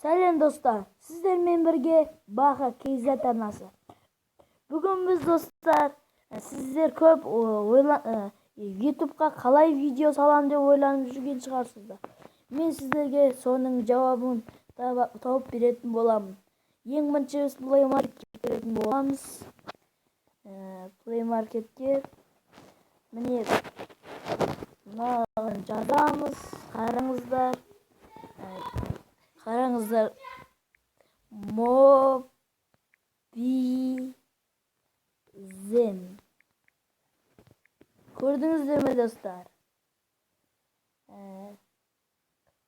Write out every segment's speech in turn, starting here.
Сәлем, достар! Сіздермен бірге Баха KZ арнасы. Бүгін біз, достар, сіздер көп YouTube'қа қалай видео салам деп ойланып жүрген шығарсыздар. Мен сіздерге соның жауабын тауып беретін боламын. Ең бірінші біз Play Marketке кіретін боламыз. Play Marketке, міне, мынаған жазамыз, қараңыздар. Қараңыздар, Мобизен, көрдіңіздер ме, достар?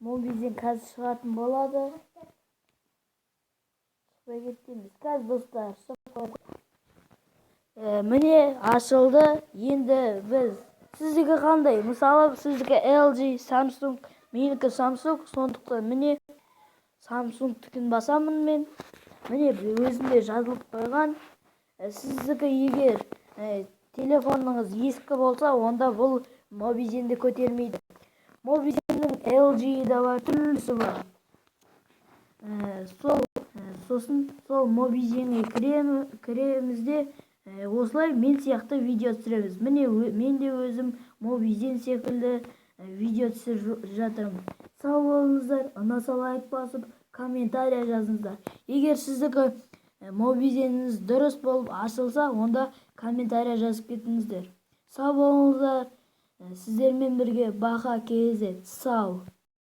Мобизен қазір шығатын болады. Шықпай кетті емес қазір, достар. Міне, ашылды. Енді біз, сіздікі қандай? Мысалы, сіздікі LG, Samsung, менікі Samsung, сондықтан, міне, Samsung-тікін басамын мен. Міне, өзімде жазылып қойған. Сіздікі егер телефоныңыз ескі болса, онда бұл Мобизенді көтермейді. Мобизеннің LG да бар, түрлісі бар. Сол сосын сол Мобизенге кіреміз де, осылай мен сияқты видео түсіреміз. Міне, мен де өзім Мобизен секілді видео түсіріп жатырмын. Сау болыңыздар! Ұнаса, лайк басып, комментария жазыңыздар. Егер сіздікі Мобизеніңіз дұрыс болып ашылса, онда комментария жазып кетіңіздер. Сау болыңыздар! Сіздермен бірге Баха KZ. Сау.